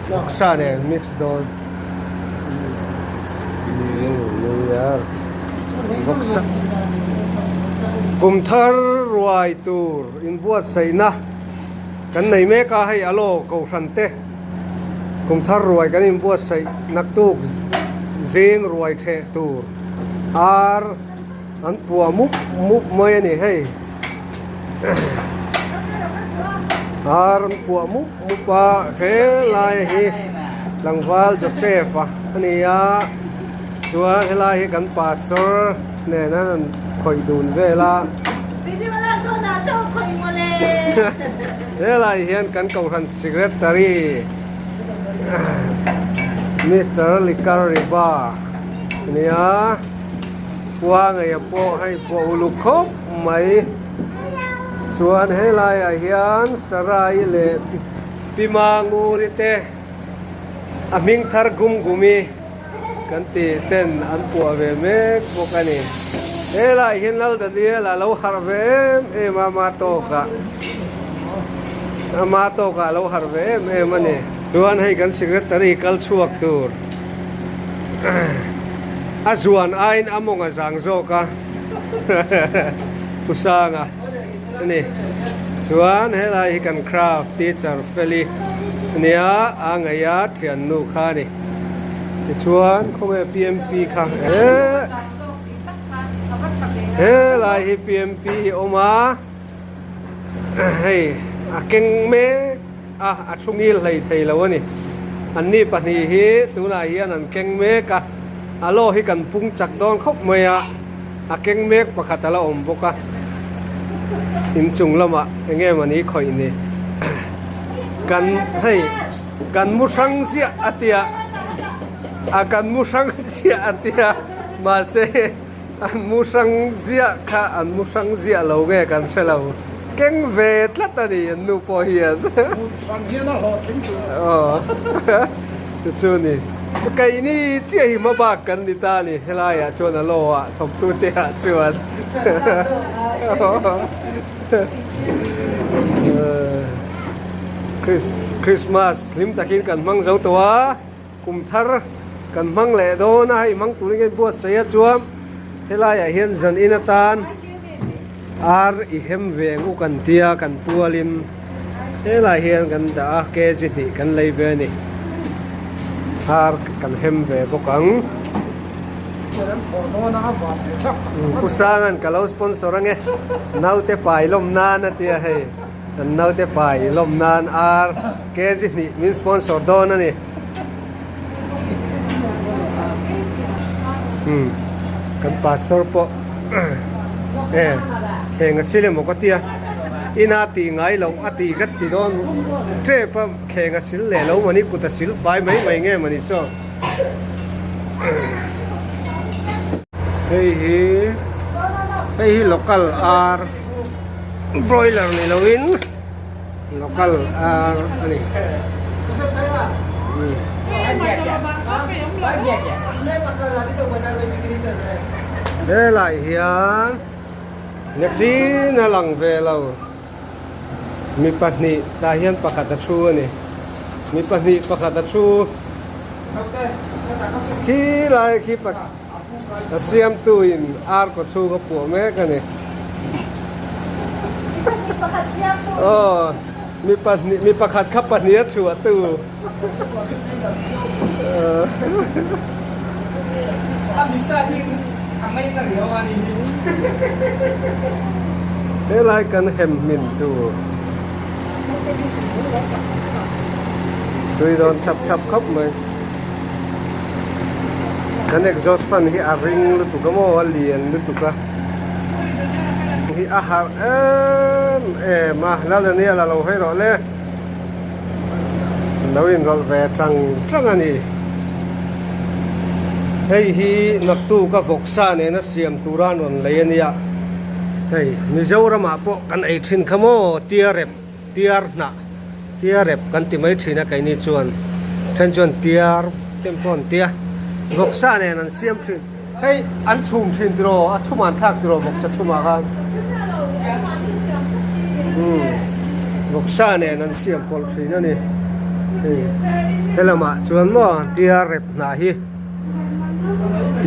Vawksa nen mix dawn New Year Vawksa Kum thar ruai tur inbuatsaihna kan nei mek a hei alo kohhran te kum thar ruai kan inbuatsaih naktuk zing ruai theh tur ar an puah mup mup mai a ni hei. Ar an puah mup mup a helai hi tlangval Joseph a ani a chuan helai hi kan pastor nen an rawn khawih dun vel a helai hian kan kohhran secretary Mister Likariba ani a khua ngei pawh hei pawh uluk khawp. mai chuan helai ah hian sarai leh pima nguri te a hming thar gum gumi kan tih ten an puah ve mek bawk a ni helai hian lal Daniel a lo harh ve em em a ama tawkah ama tawkah a lo harh ve em em a ni chuan hei kan secretary kal chhuak tur a zuan aiin a mawng a zang zawk a. Pu Sanga a ni. Chuan helai hi kan craft teacher Feli a nia a ngaih a thiannu kha a ni. Tichuan khawnge PMP kha eh helai hi PMP a awm a hei a keng mek a a thu ngil hlei thei lo a ni. Anni pahnih hi tunah hian an keng mek a, a law hi kan pung chak dawn khawp mai a, a keng mek pakhat a la awm bawk a, inchung lamah eng nge mawni khawih ni. Kan hei kan mu hrang ziah a tia, a kan mu hrang ziah a tia mahse. An mu hrang ziah kha an mu hrang ziah lo nge kan hre lo. Keng ve tlat a ni an nu pawh hian. Mu hrang hian a hlawhtling tur. Aw chu ni. Keini chiah hi hma bak kan ni ta a ni helaiah chuan a law ah thawktu te ah chuan. Christmas hlim takin kan hmang zo tawh a. Kum thar kan hmang leh dawn a, hei hmang turin ka inbuatsaih a chuan helaiah hian zan in atan ar i hem ve ang u kan tia kan pualin helaiah hian kan dah a kg hnih kan lei ve a ni ar kan hem ve bawk ang. Pu Sanga'n ka lo sponsor ange naute pai lawm nan a tia hei. Kan naute pai lawm nan ar kg hnih min sponsor dawn a ni. Umm kan pastor pawh e kheng a sil emaw ka tia ina tih ngai loh a tih ka ti dawn tep a kheng a sil leh lo mawni kut a sil fai mai mai nge mawni saw. Hei hi hei hi local ar. Broiler ni loin local ar a ni. Helai hian ngachin a lang ve lo mi pahnih tah hian pakhat a thu a ni mi pahnih pakhat a thu khilai khi A siamtuin ar kaw chhung a puah mek a ni. Aw, mi pahnih, mi pakhat kha pahnih a chhuah tu. Helai kan hem hmin tur. Tui dawn chap chap khawp mai. Kan exhaust fan hi a ring lutuk a maw a lian lutuk a hi a harh em em a lal Daniel a lo hawi rawh le lo inrawlh ve tang tang a ni hei hi naktuk a vawksa nena siam tura an rawn lei a nia hei Mizoramah pawh kan ei thin kha maw tia rep. Tiar hnah, tiar rep kan ti mai thin a keini chuan then chuan tiar te pawh an tia vawksa nen an siam thin hei an chhum thin tiraw a chhum an thlak tiraw vawksa chhumah khan umm vawksa nen an siam pawlh thin a ni hei. Helamah chuan maw tia rep hnah hi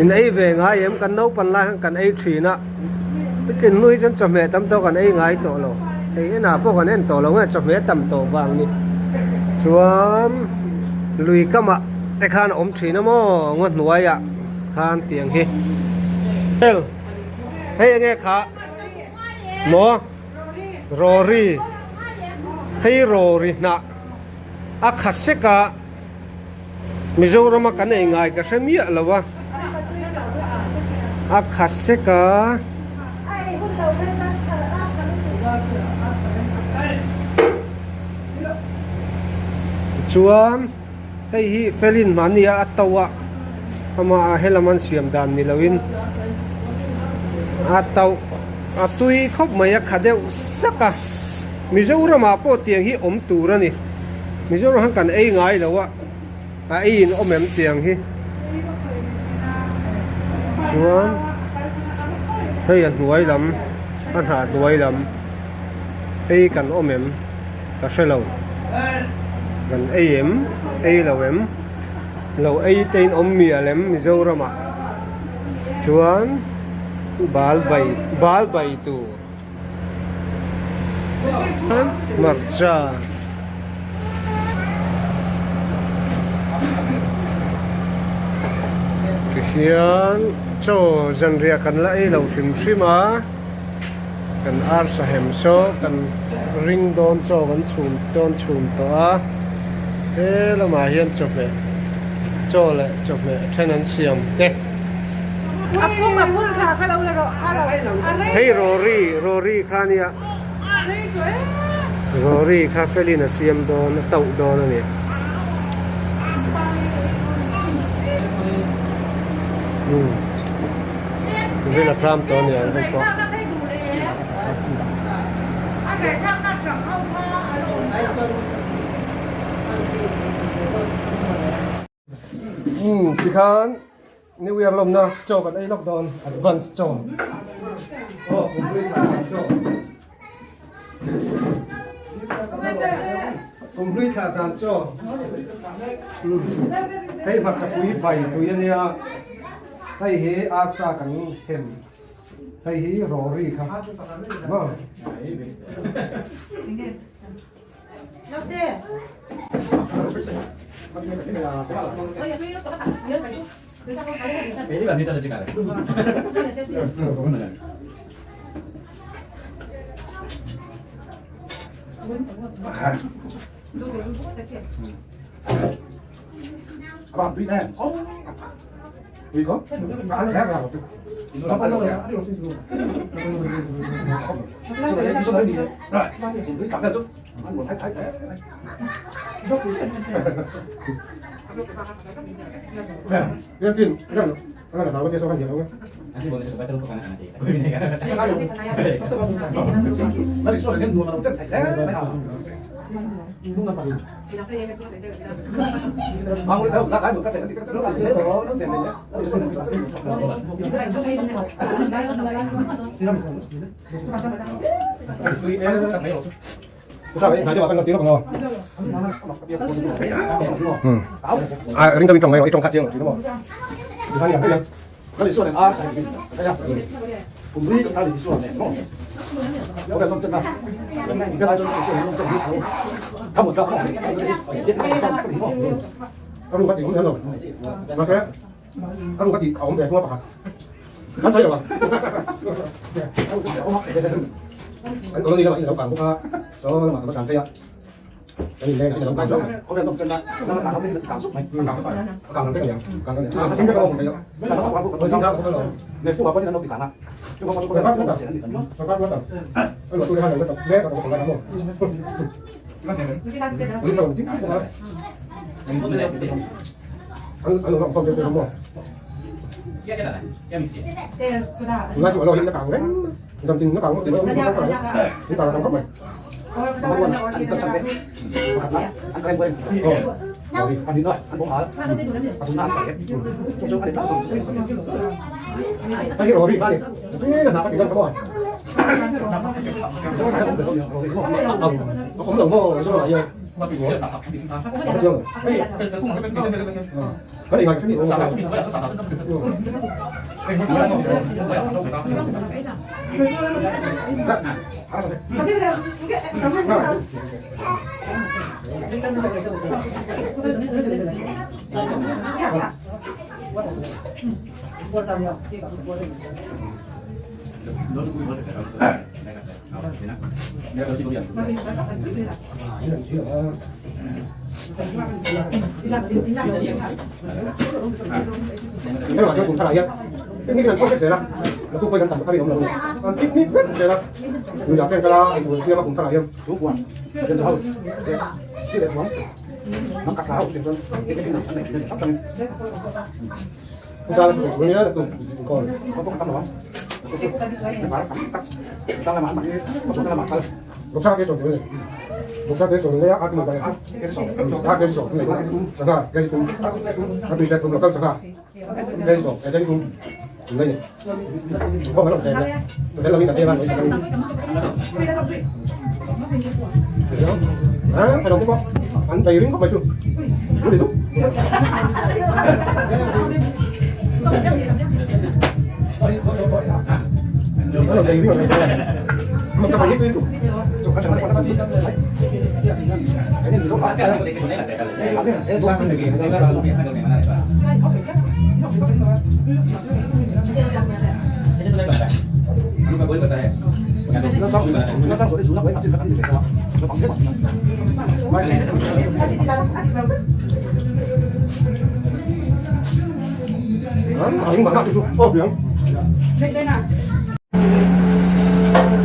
in ei ve ngai em kan naupan lai khan kan ei thin a chutin hnu hi chuan chawhmeh tam tawh kan ei ngai tawh lo hei enah pawh kan en tawh lo nge chawhmeh tam tawh vang ni chuan lui kamah te khan a awm thin a maw ngaw hnuaiah khan tiang hi hei enge kha maw rawri hei rawri hnah a kha sek a Mizoram a kan ei ngai ka hre miah lo a a kha sek a. Chuan hei hi felin mahni a a to a amah helam an siam dan ni loin a to a tui khawp mai a kha deuh sak a Mizoramah pawh tiang hi awm tur a ni Mizoram khan kan ei ngai lo a a ei in awm em tiang hi chuan hei a hnuai lam a hnah hnuai lam ei kan awm em. Ka hre lo. Kan ei em? Ei lo em? Lo ei te in awm mial em Mizoramah chuan bal bai bal bai tur hmarcha tihian chaw zanriah kan la ei lo hrim hrim a. Kan arsa hem saw kan ring dawn chaw kan chhum dawn chhum tawh a he lamah hian chawhmeh chaw leh chawhmeh then an siam te. Hei rawri rawri kha ania rawri kha felin a siam dawn a tauh dawn a ni. Vela tlam tawh a ni ang hei pawh. Umm tikhan New Year lawmna chaw kan ei lawk dawn advance chaw aw kumhlui thla zan chaw kumhlui thla zan chaw hei hmarchapui bai tui a nia. Hei hi arsa kan hem hei hi rawri kha maw.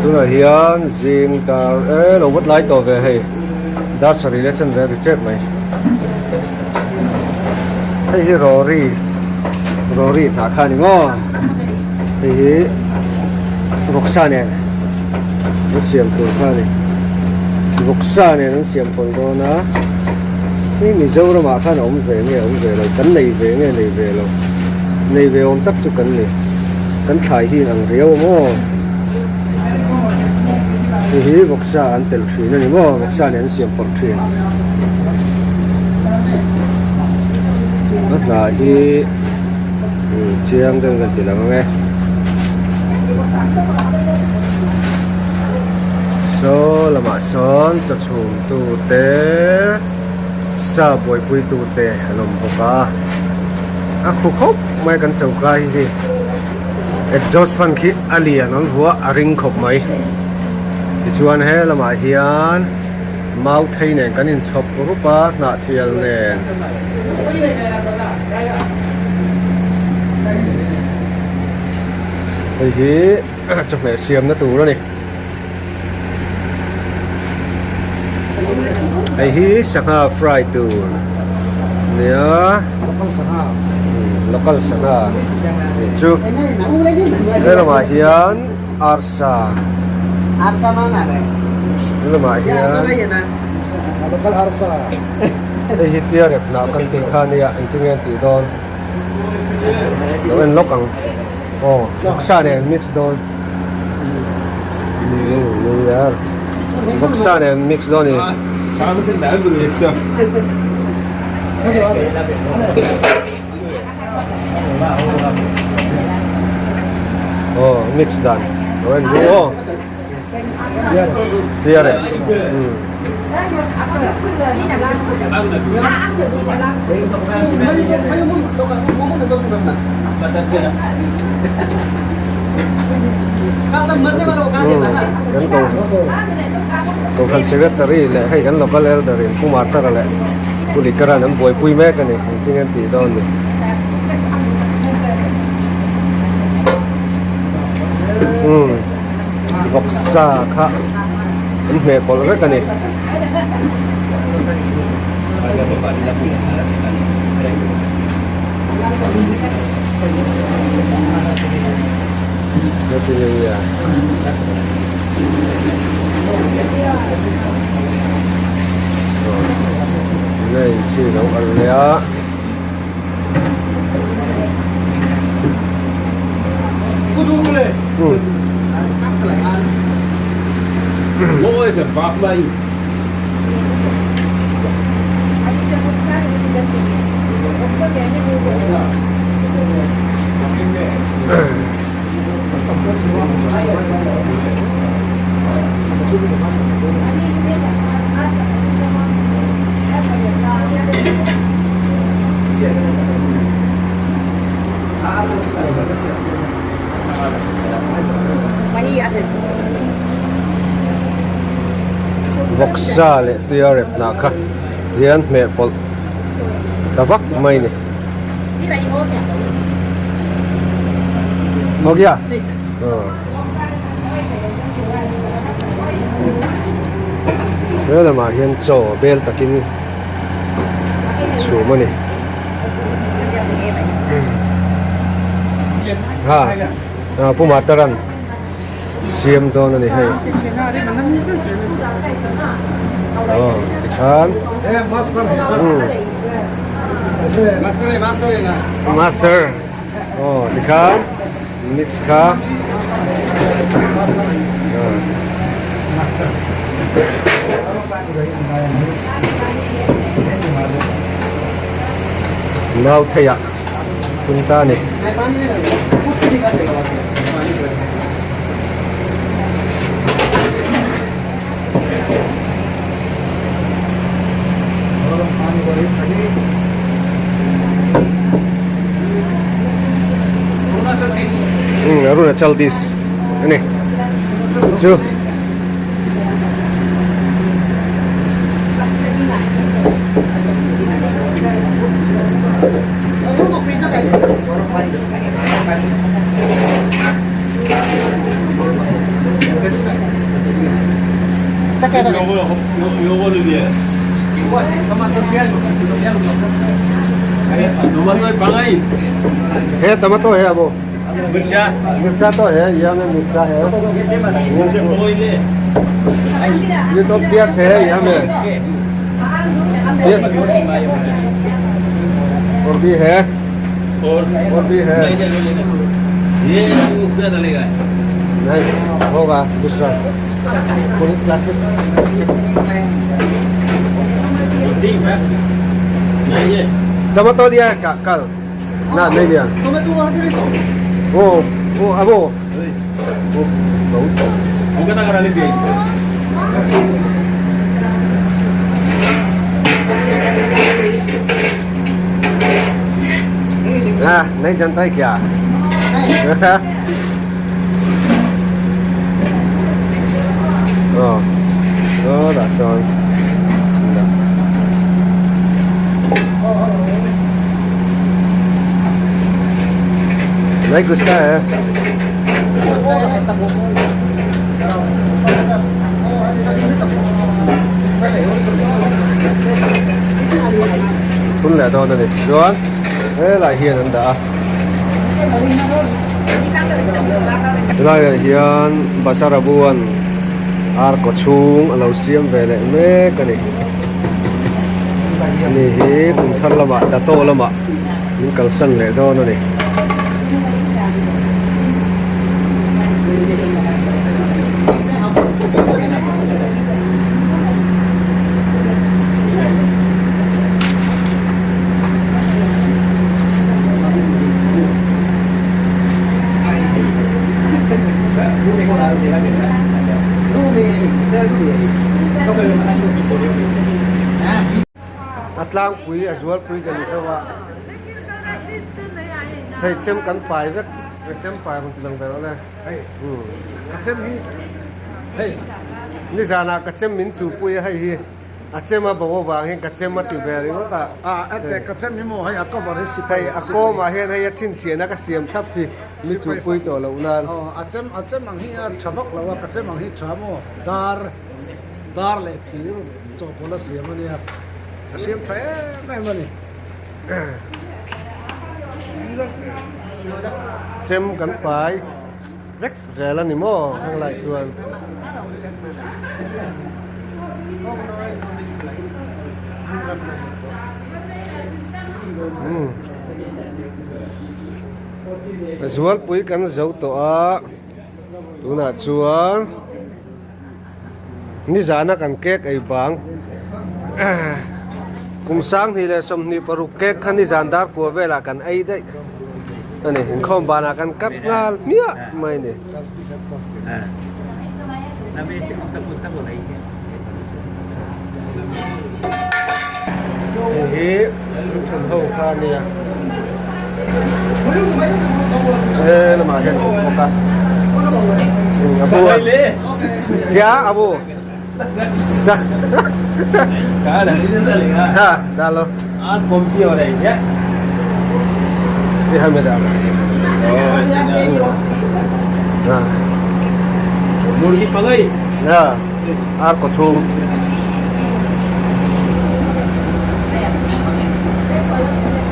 Tunah hian zing dar e lo vat lai tawh ve hei dar sarih leh chanve a ri tep mai hei hi rawri rawri hnah kha a ni maw hei hi vawksa nen an siam tur kha a ni vawksa nen an siam pawlh dawn a hei Mizoram ah khan a awm ve nge awm ve lo kan nei ve nge nei ve lo nei ve awm tak chu kan ni kan thlai hi in ang riau a maw hei hi vawksa an tel thin a ni maw vawksa nen an siam pawlh thin a hnah hi chiang deuh in kan ti lang ang e saw lamah sawn chaw chhum tu te sa buaipui tu te an awm bawk a a khu khawp mai kan choka hi hei exhaust fan khi a lian an vuah a ring khawp mai tichuan he lamah hian mau thei nen kan inchhawp rup a hnahthial nen. Hei hi chawhmeh siamna tur a ni. Hei hi sangha fry tur nia local sangha tih chu he lamah hian arsa he lamah hian hei hi tia rep lah kan tih kha nia engtin nge an tih dawn lo en lawk ang aw vawksa nen mix dawn. Vawksa nen mix dawn ni. Aw mix dan lo en ru aw. Clear e. Kan ko Kohhran Secretary leh hei kan Local Elder in Pu Martara leh Pu Likaran an buaipui mek a ni engtin an tih dawn ni. Vawksa kha an hmeh pawlh vek a ni. Happy New Year. Nei chi lo al leh a. Vawksa leh tuia rep hnah kha hian hmeh pawlh ta vak mai a ni. Ho gaya? He lamah hian chaw bel takin chhum a ni. Ha Pu Mataran siam dawn a ni hei. Aw tikhan Master aw tikhan. Mix kha Nau thei ah phun ta a ni. Arunachal dish a ni chu. He tomato है वो मिर्चा तो है यह में मिर्चा है ये तो प्याज है यह में प्याज और भी है और भी है ये पूरा डलेगा नहीं होगा दूसरा पूरी प्लास्टिक नहीं ये टमाटो लिया है कल ना नहीं लिया वो वो अब वो वो बहुत वो कितना करा लेते हैं हाँ नहीं जानता है क्या oh oh that's on नहीं गुस्सा है Phun leh dawn a ni chuan helai hian an dah a helaiah hian Basarabuan ar kaw chhung a lo siam ve leh mek a ni ani hi kum thar lamah Dato lamah min kalsan leh dawn a ni. A tlangpui a zualpui kan ni deuh a hei chem kan pai vek chem pai rawn ti lang ve rawh le hei ka chem hi hei nizanah ka chem min chuhpui a hei hi a chem a bo avang hian ka chem a ti ve ringawt a a ate ka chem hi maw hei a cover hi sipai hei a kawmah hian hei a chhinchhiahna ka siam thlap hi min chuhpui tawh loh nan a chem a chem ang hi a tha vak lo a ka chem ang hi tha maw dar Dar leh thir chawhpawlh a siam a nia, a hriam tha em em a ni. Chem kan pai vek zel a ni maw heng lai chuan. Zualpui kan zo tawh a, tunah chuan. Nizana kan cake ei bang kum sanghnih leh 26 cake kha nizan dar kua velah kan ei daih a ni inkhawm banah kan cut nghal hmiah mai a ni. Hei hi an ho kha a nia. He lamah hian a awm bawk a. A bu a Kya a bu? Sa Ha dah lo. Ar kaw chhung.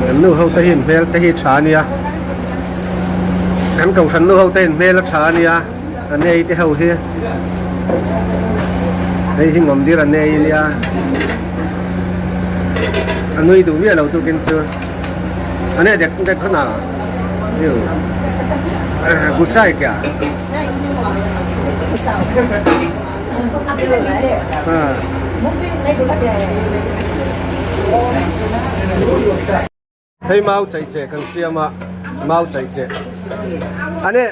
Kan nu ho te hi hmel te hi tha a nia. Kan kohhran nu ho te in hmel a tha a nia. A nei te ho hi. Hei hi ngawm dir a nei a nia. A nui duh miah lo tukin chu. A nei dek dek khaw na. Gusai kya. Hei mau chaih che kan siam a mau chaih che ane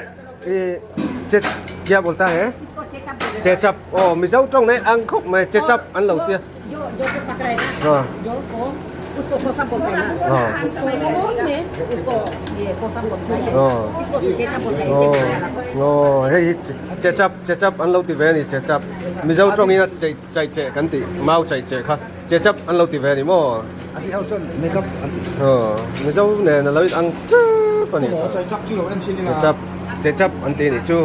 i che kya bolta he che chap aw mizo tawng nei ang khawp mai che chap an lo tia aw hei hi che chap che chap an lo ti ve a ni che chap mizo tawngin a chaih che kan tih mau chaih che kha. Che chap an lo ti ve a ni maw? A ti ho chuan make up an ti. Aw, Mizo nen a lo in ang tep a ni. Che chap chu lo en thin ila. Che chap, che chap an ti a ni chu.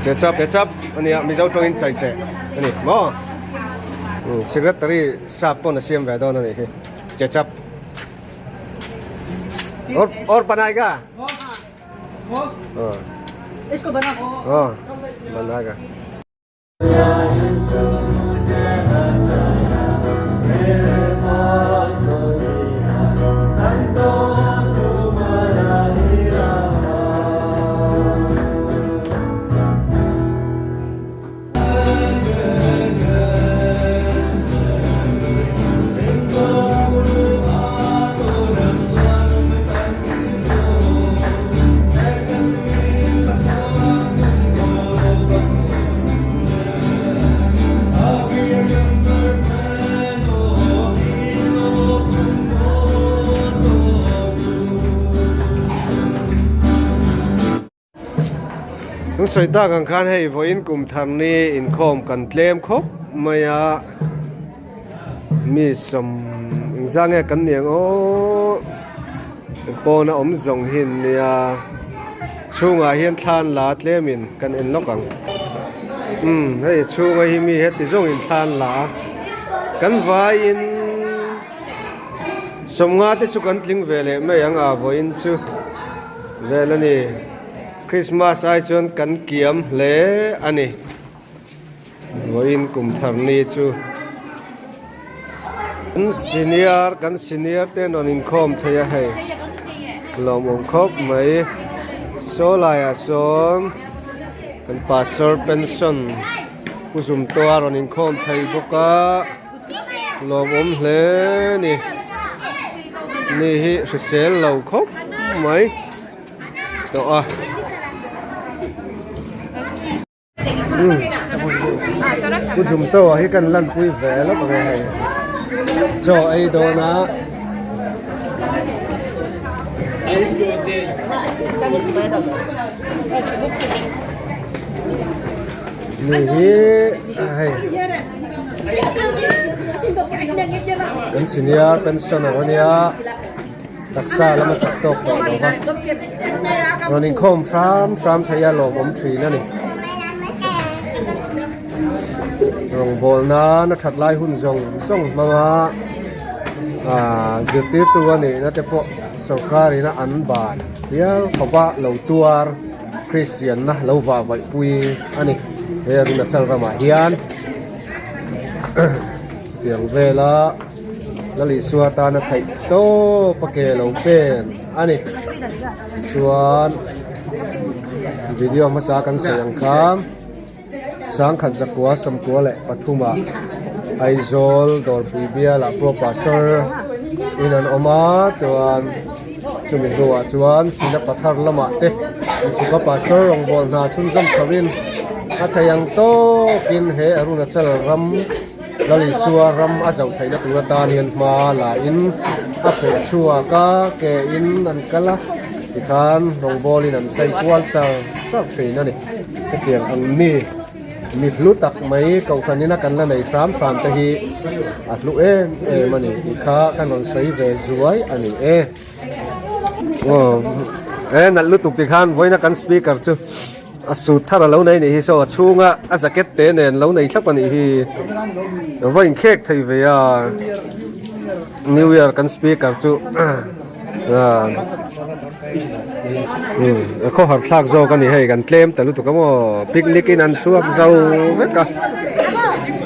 Che chap, che chap a nia, Mizo tawngin chai che a ni maw? Secretary sap pawn a siam ve dawn a nih hi. Che chap. Or or banayega इसको बना oh banayega Kan sawi tak ang khan hei vawiin kum thar ni inkhawm kan tlem khawp mai a mi sawm engzah nge kan ni ang aw pawn a awm zawng hi an nia chhungah hian thla an la tlemin kan en lawk ang umm hei chhunga hi mi heti zawngin thla an la a kan vaiin sawmnga te chu kan tling ve leh mai ang a vawiin chu. Vel a ni. Christmas ai chuan kan kiam hle a ni. Vawiin kum thar ni chu kan senior kan senior te an rawn inkhawm thei a hei. Lawmawm khawp mai. Saw laiah sawn kan pastor pension Pu Zumtaw a rawn inkhawm thei bawk a. Lawmawm hle a ni. Ni hi hrisel lo khawp mai tawh a. Pu Zumtaw ah hi kan lanpui ve lawk ang e hei. Chaw ei dawn a. Ni hi hei. Kan senior pension ang ania taksa lama chak tawk tawh lo va rawn inkhawm hram hram thei a lawmawm thin a ni rawngbawl nan a that lai hun zawng zawng hmanga ah zirtirtu a nihna te pawh sorkar ina an ban hial khawp a lo tuar Kristian na lo vah vaih pui a ni he Arunachal ramah hian chutiang vela Lal Isua tana theih tawp a ke lo pen a ni chuan video hmasa kan sawi ang kha Sangkhat zakua sawmkua leh pathumah Aizawl Dawrpui bialah Pro Pastor in an awm a chuan. Chumi hnuah chuan Sinapathar lamah te Suka Pastor rawngbâwl hna chhunzawm chhoin a thei ang tawkin he Arunachal ram Lal Isua ram a zoh theihna tur atan hian hma lahin a feh chhuak a, ke in an kal a, tikhan rawngbâwlin an phei kual char char thin a ni. Hetiang ang mi. Mi hlu tak mai kohhran ina kan la nei hram hram te hi a hlu em em a ni tih kha kan rawn sawi ve zuai a ni e. Aw e nalh lutuk ti khan vawiina kan speaker chu a suit thar a lo nei nih hi saw a chhunga a jacket te nen lo nei thlap a nih hi va inkhek thei ve a new year kan speaker chu A khawhar thlak zawk a ni hei kan tlem ta lutuk a maw picnic in an chhuak zo vek a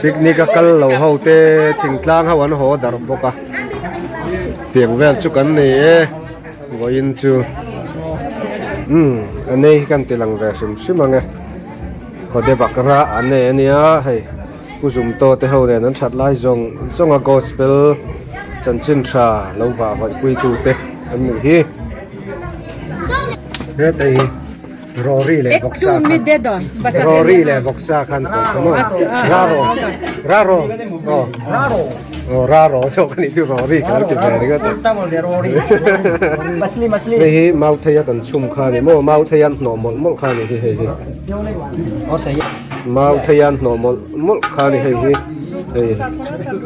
picnic a kal lo ho te thingtlang ho an haw darh bawk a tiang vel chu kan ni e vawiin chu umm a nei hi kan ti lang ve hrim hrim ang e kawde bakra a nei a nia hei. Pu Zumto te ho nen an that lai zawng zawng a gospel chanchin tha lo vah vaih pui tu te an nih hi. Heta hi Rory leh Vawksa khan Rory leh Vawksa khan pawh kha maw Raro Raro aw aw Raro zawk a nih chu Rory ka lo ti ve ringawt e. Hei hi Mautheia kan chhum kha a ni maw Mautheia an hnawh mawlh mawlh kha a nih hi hei hi. Mau thei an hnawh mawlh mawlh kha a ni hei hi hei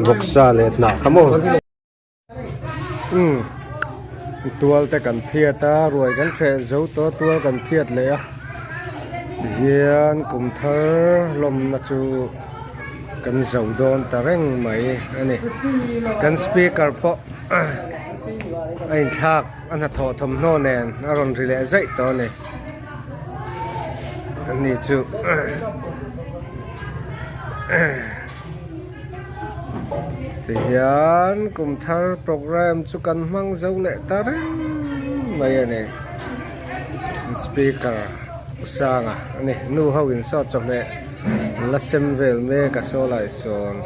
vawksa leh hnah kha maw umm tual te kan phiat a ruai kan hreh zo tawh a tual kan phiat leh a tihian kum thar lawmna chu kan zo dawn ta reng mai a ni kan speaker pawh a inthlak a hnathawh thawmhnaw nen a rawn ri leh zaih tawh a ni. Ani chu tihian kum thar program chu kan hmang zo leh ta reng mai a ni speaker u sanga a ni nu ho in saw chawhmeh an la sem vel mek a saw lai sawn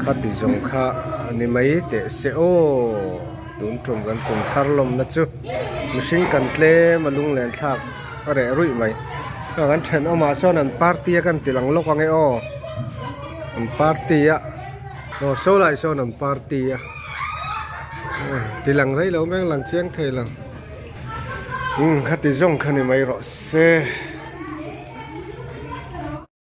khati zawng kha a ni mai teh se aw. Tun tum kan kum thar lawmna chu mihring kan tlem a lunglen thlak a reh ruih mai. Heng an thenawmah sawn an party a kan ti lang lawk ang e aw. An party a aw saw lai sawn an party a ti lang rei lo mai ang lang chiang thei lo. Umm khati zawng kha ni mai rawh se.